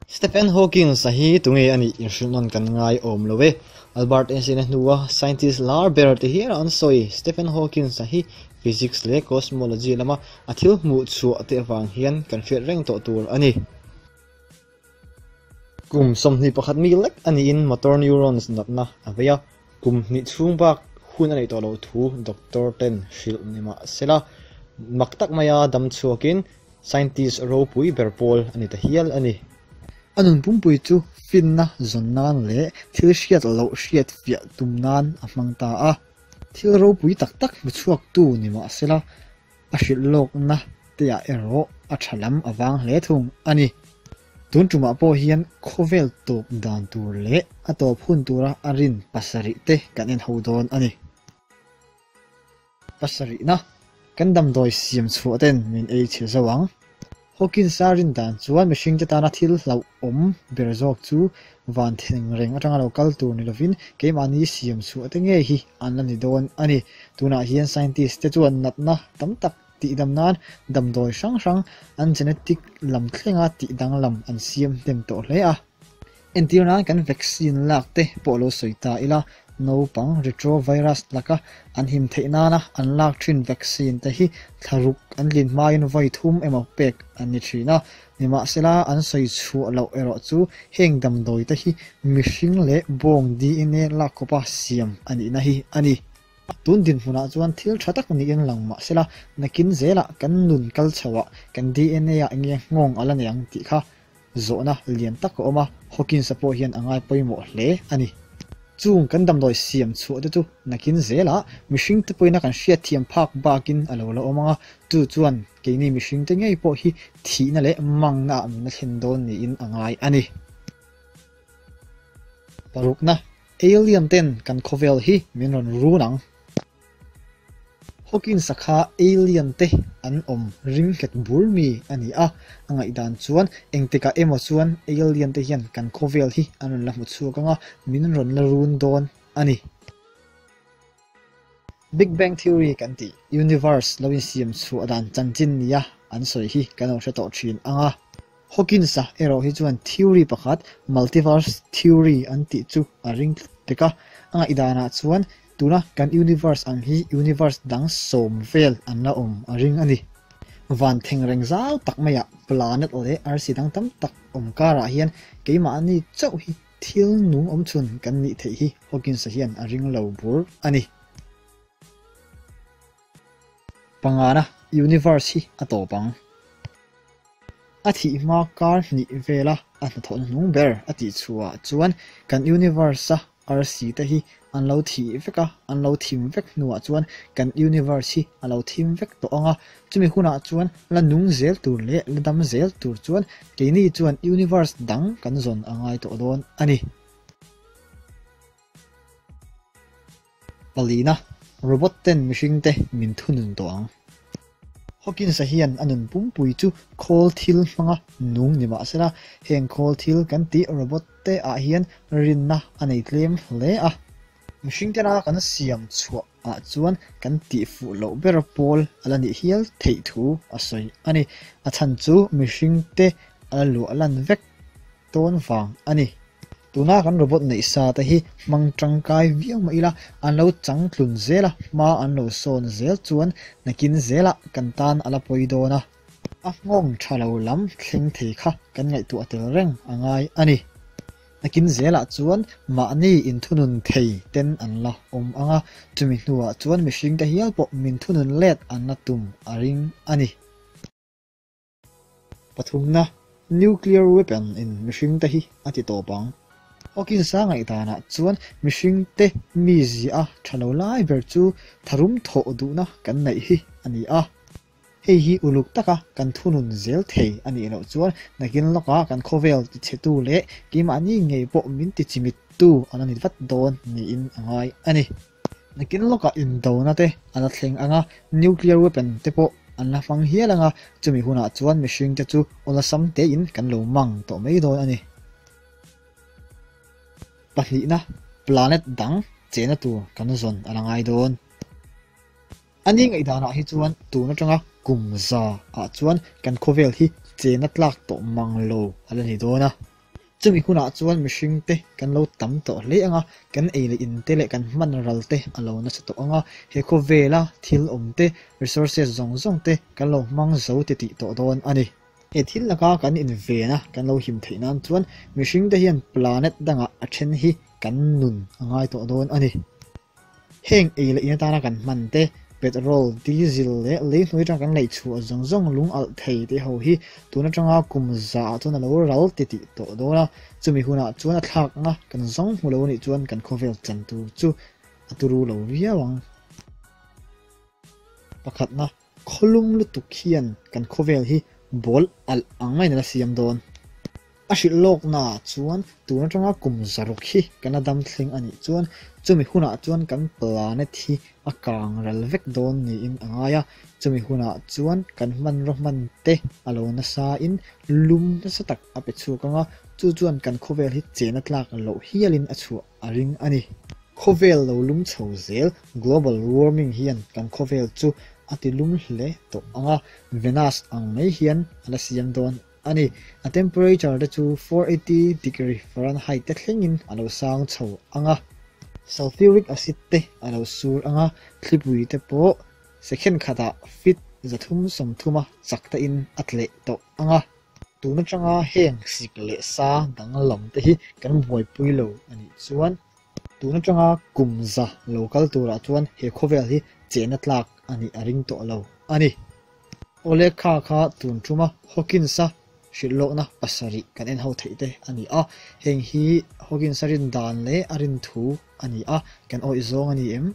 Stephen Hawkins-a hi tunge a nih inhrilh nawn kan ngai awm lo e. Albert Einstein-a hnua scientist lar ber te hian an sawi. Stephen Hawkins-a hi physics leh cosmology lama a thil hmuh chhuah te avang hian kan hriat reng tawh tur a ni. Kum 21 mi lek a niin motor neurons natna a vei a, kum hnih chhung bak hun a neih tawh loh thu doctor ten hrilh ni mah sela, mak tak maia dam chhuakin scientist ropui ber pawl a ni ta hial a ni. A nun pumpui chu finna zawn nan leh thil hriat loh hriat fiah tum nan a hmang ta a. Thil ropui tak tak hmu chhuaktu ni mah sela, a hrilh lawkna teah erawh a tha lam a vang hle thung a ni. Tun tumah pawh hian khawvel tawp dan tur leh a tawp hun tura a rin pasarih te kan en ho dawn a ni. Pasarihna, kan damdawi siam chhuah ten min ei chhe zo ang. Hawkins-a rin dan chuan mihringte tana thil hlauhawm ber zawk chu van thleng reng atanga lo kal tur ni lovin keimahni siam chhuah te ngei hi an la ni dawn a ni. Tunah hian scientist te chuan natna tam tak tihdam nan damdawi hrang hrang an genetic lam thlenga tihdanglam an siam hnem tawh hle a. Entir nan kan vaccine lak te pawh lo sawi ta ila, naupang retrovirus laka an him theih nana an lak thin vaccine te hi thlaruk an tlin hmain vawi thum emaw pek an ni thin a. Nimahsela an sawi chhuah loh erawh chu heng damdawi te hi mihring leh bawng DNA lak khawpa siam a nihna hi a ni. Tun dinhmunah chuan thil tha tak niin lang mahsela nakin zelah kan nun kal chhoah kan DNA ah enge nghawng a la nei ang tih kha Zawhna lian tak a awm a, Hawkins-a pawh hian a ngai pawimawh hle a ni. Chung kan damdawi siam chhuah te chu nakin zelah mihringte pawhin a kan hriatthiam phak bakin a lo la awm ang a, chu chuan keini mihringte ngei pawh hi thihna leh mangna ah min la thlen dawn niin a ngai a ni. Parukna, Alien ten kan khawvel hi min rawn run ang. Hawkins-a kha alien te an awm ring nghet bur mi a ni a, a ngaihdan chuan engtikah emaw chuan alien te hian kan khawvel hi an rawn la hmu chhuak ang a, min rawn la run dawn a ni. Big Bang Theory kan tih, universe lo insiam chhuah dan chanchin nia an sawi hi kan lo hre tawh thin ang a. Hawkins-a erawh hi chuan theory pakhat, multiverse theory an tih chu a ring tlat pek a, a ngaihdanah chuan Tuna kan universe ang hi universe dang sawm vel an la awm a ring a ni. Van thengreng zau tak maiah planet leh arsi dang tam tak awm karah hian keimahni chauh hi thil nung awm chhun kan nih theih hi Hawkins-a hian a ring lo bur a ni. Pangana universe hi a tawp ang. A thih hma kar hnih vela a hnathawhna hnung ber a tih chhuah chuan kan universe-a arsi te hi an lo thih vek a, an lo thim vek hnuah chuan kan universe hi a lo thim vek tawh ang a, chumi hunah chuan la nung zel tur leh la dam zel tur chuan keini chuan universe dang kan zawn a ngai tawh dawn a ni. Palina, Robot ten mihring te min thunun tawh ang. Hawkins-a hian a nun pumpui chu khawl thil hmanga nung ni mah sela, heng khawl thil kan tih robot te ah hian rinna a nei tlem hle a. Mihring tena kan siam chhuah ah chuan kan tih fuh loh ber pawl a la nih hial theih thu a sawi a ni. A chhan chu mihring te a la luah lan vek tawn vang a ni. Tuna kan robot neih sa te hi hmang tangkai viau mah ila, an lo changtlun zel a, hma an lo sawn zel chuan nakin zelah kan tan a la pawi dawn a. A nghawng tha lo lam thleng thei kha kan ngaihtuah tel reng a ngai a ni. Nakin zelah chuan mahni inthunun thei ten an la awm ang a, chumi hnuah chuan mihringte hial pawh min thunun let an la tum a ring a ni. Pathumna, Nuclear weapon in mihringte hi a ti tawp ang. Hawkins-a ngaihdanah chuan mihringte mizia a tha lo lai ber chu tharum thawh duhna kan neih hi a ni a. Hei hi uluk taka kan thunun zel thei a nih loh chuan nakin lawkah kan khawvel tichhetu leh keimahni ngei pawh min tichimittu an la ni vat dawn niin a ngai a ni. Nakin lawkah indona te a la thleng ang a, nuclear weapon te pawh an la hmang hial ang a, chumi hunah chuan mihring te chu awlsam tein kan lo mang tawh mai dawn a ni. Pahnihna, planet dang chena tur kan zawn a la ngai dawn. A ni ngaihdanah hi chuan tun atanga kum za ah chuan kan khawvel hi chena tlak tawh mang lo a la ni dawn a. Chumi hunah chuan mihringte kan lo tam tawh hle ang a, kan ei leh in te leh kan hman ral te a lo nasa tawh ang a, he khawvela thil awm te, resources zawng zawng te kan lo hmang zo titih tawh dawn a ni. He thil laka kan inven a, kan lo him theih nan chuan mihringte hian planet dangah a then hi kan nun a ngai tawh dawn a ni. Heng ei leh in atana kan hman te, petrol, diesel leh lei hnuai atanga kan laih chhuah zawng zawng lung alh thei te ho hi tun atanga kum za ah chuan a lo ral titih tawh dawn a, chumi hunah chuan a thlakna kan zawng hmu lo anih chuan kan khawvel chan tur chu a turu lo viau ang. Pakhatna, Khawlum lutuk hian kan khawvel hi ball alh ang maiin a la siam dawn. A hrilh lawknaah chuan tun atanga kum zaruk hi kan la dam thleng a nih chuan chumi hunah chuan kan planet hi a kang ral vek dawn niin a ngai a, chumi hunah chuan kan hmanraw hman te a lo nasain lum nasa tak a pe chhuak ang a, chu chuan kan khawvel hi chena tlak loh hialin a chhuah a ring a ni. Khawvel lo lum chho zel, global warming, hian kan khawvel chu a ti lum hle tawh ang a, Venus ang mai hian a la siam dawn a ni. A temperature te chu 480 degree Fahrenheit te thlengin a lo sang chho ang a. Sulfuric acid te a lo sur ang a, thlipui te pawh second khatah feet 330 a chak te in a tleh tawh ang a. Tun atanga heng sik leh sa danglam te hi kan buaipui lo a nih chuan tun atanga kum za lo kal turah chuan he khawvel hi chehna tlak a nih a ring tawh lo a ni. Awle kha kha tun tuma Hawkins-a hrilhlawkna pasarih kan en ho theih te a ni a, heng hi Hawkins-a rin dan leh a rin thu a ni a, kan awih zawng a ni em?